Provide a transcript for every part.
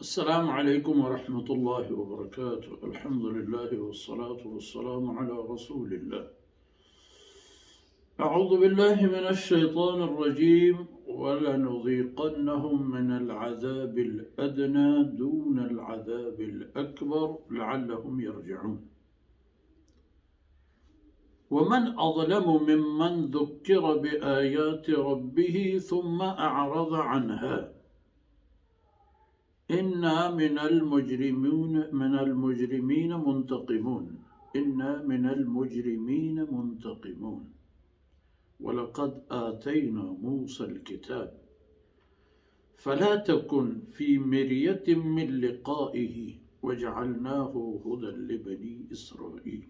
السلام عليكم ورحمة الله وبركاته. الحمد لله والصلاة والسلام على رسول الله. أعوذ بالله من الشيطان الرجيم. ولنذيقنهم من العذاب الأدنى دون العذاب الأكبر لعلهم يرجعون. ومن أظلم ممن ذكر بآيات ربه ثم أعرض عنها إنا من المجرمون، من المجرمين منتقمون. إنا من المجرمين منتقمون. ولقد آتينا موسى الكتاب فلا تكن في مرية من لقائه وجعلناه هدى لبني إسرائيل.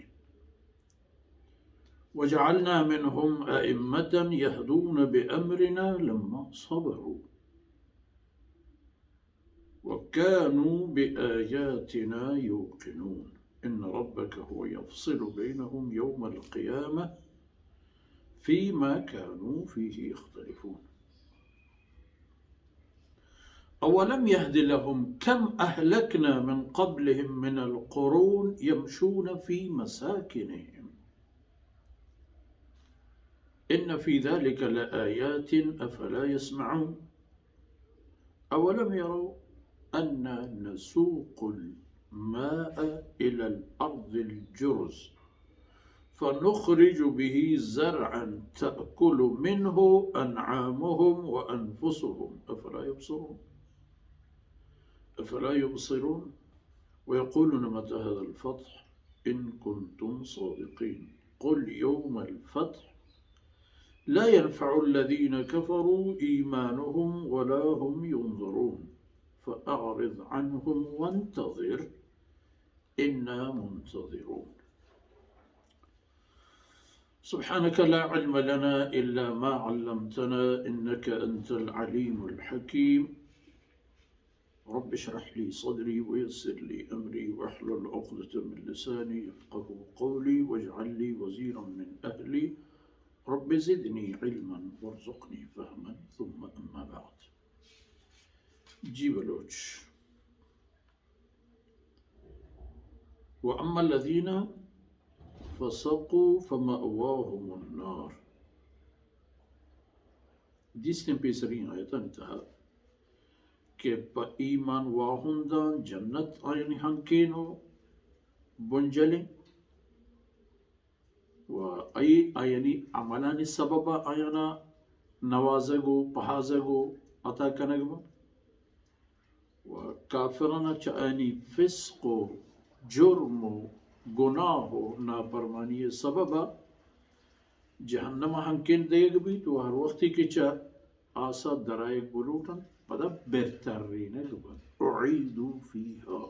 وجعلنا منهم أئمة يهدون بأمرنا لما صبروا وكانوا بآياتنا يوقنون. إن ربك هو يفصل بينهم يوم القيامة فيما كانوا فيه يختلفون. أولم يهد لهم كم أهلكنا من قبلهم من القرون يمشون في مساكنهم إن في ذلك لآيات أفلا يسمعون. أولم يروا أنا نسوق الماء إلى الأرض الجرز فنخرج به زرعا تأكل منه أنعامهم وأنفسهم أفلا يبصرون. أفلا يبصرون. ويقولون متى هذا الفتح إن كنتم صادقين. قل يوم الفتح لا ينفع الذين كفروا إيمانهم ولا هم ينظرون. فأعرض عنهم وانتظر إنا منتظرون. سبحانك لا علم لنا إلا ما علمتنا إنك أنت العليم الحكيم. رب اشرح لي صدري ويسر لي أمري واحلل عقدة من لساني يفقهوا قولي واجعل لي وزيرا من أهلي رب زدني علما وارزقني فهما ثم أما بعد. جی بلوچ. وأما الذين فسقوا فمأواهم النار. دیستیں پیسریں آیتانی تہا کہ پہ ایمان واہنداں جنت آیانی ہنکین و بنجلیں و ای آیانی عملانی سبب آیانا نوازگ و پہازگ و عطا کنگ بنت. و کافران چہ آیانی فسق و جرم و گناہ و نافرمانی سبب جہنم ہنکین دیگ بیت و ہر وقتی کہ چہ آسا درائگ بلوٹنت، پدا برترینگ بنت. اعیدوا فیها.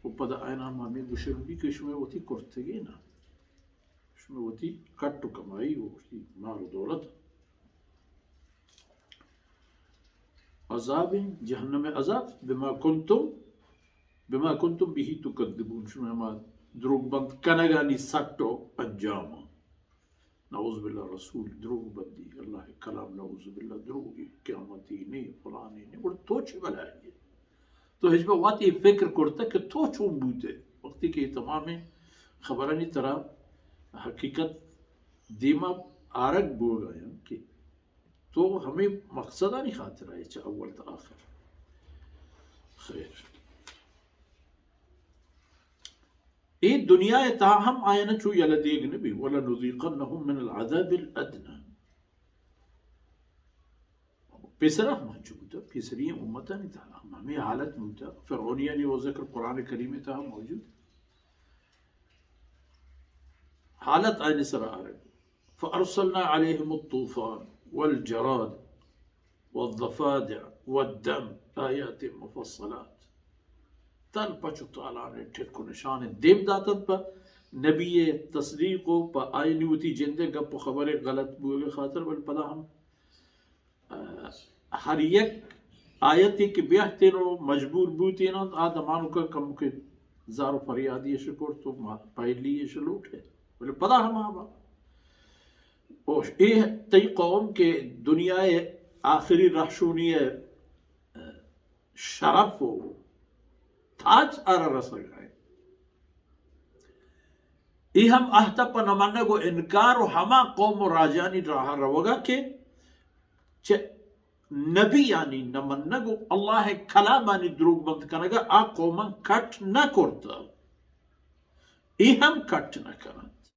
و پدا آیانا ہمے گوشگ بیت کہ شما وتی کرتگین ء، شما وتی کٹ و کمائی و وتی مال و دولت. عذاب، جہنم عذاب، بما کنتم، بما کنتم به تکذبون، شما ہما دروگ بند کنگانی سٹ و انجام. نعوذ باللہ، رسول دروگ بندی، اللہ کلام نعوذ باللہ دروگی، قیامتی نی، فلانی نی، گڑا تو چی بلائی ئے؟ تو ہچبر وت اے فکر کرتہ کہ تو چون بوتے؟ وقتی کہ اے تمامیں خبرانی ترا حقیقت دیما آرگ بوگا انت کہ تو ہمے مقصدانی خاطر آئے چہ اول تا آخر. خیر. اے دنیا ء تہا ہم آیانا چو یلہ دیگ نہ بی، ولنذیقنہم من العذاب الادنی. پیسرا ہم انچو بوتا، پیسری امتانی تہا ہم ہمیں حالت بوتا، فرعونیانی و ذکر قرآن کریم تہا موجود. حالت آیانی سرا آرگ. فارسلنا علیہم الطوفان والجراد والضفادع والدم آیات مفصلات. تل پچ و تالان ٹک و نشان دیم داتت پہ نبی تصدیق و پہ آیانی وتی جندے گپ و خبر غلط بوگ خاطر، بل پدا ہم ہر یک آیتے کہ بیاہتین و مجبور بوتین انت، آ دمانکا کمکے زار و فریادی اش کرت و ما-، پہلی اش لوٹے. بلے پدا ہم آبا. او اے تئی قوم کہ دنیا ء آخری رہشونی ء شرف و تاج آرا رسگ ءَ اِنت۔ اے ہم اہتہ پہ نہ منگ و انکار و ہما قوم و راجانی راہ ءَ روگ ءَ کہ چہ نبیانی نہ منگ و اللہ ءِ کلامانی دروگ بند کنگ ءَ آ قوماں کٹ نہ کرتہ، اے ہم کٹ نہ کننت۔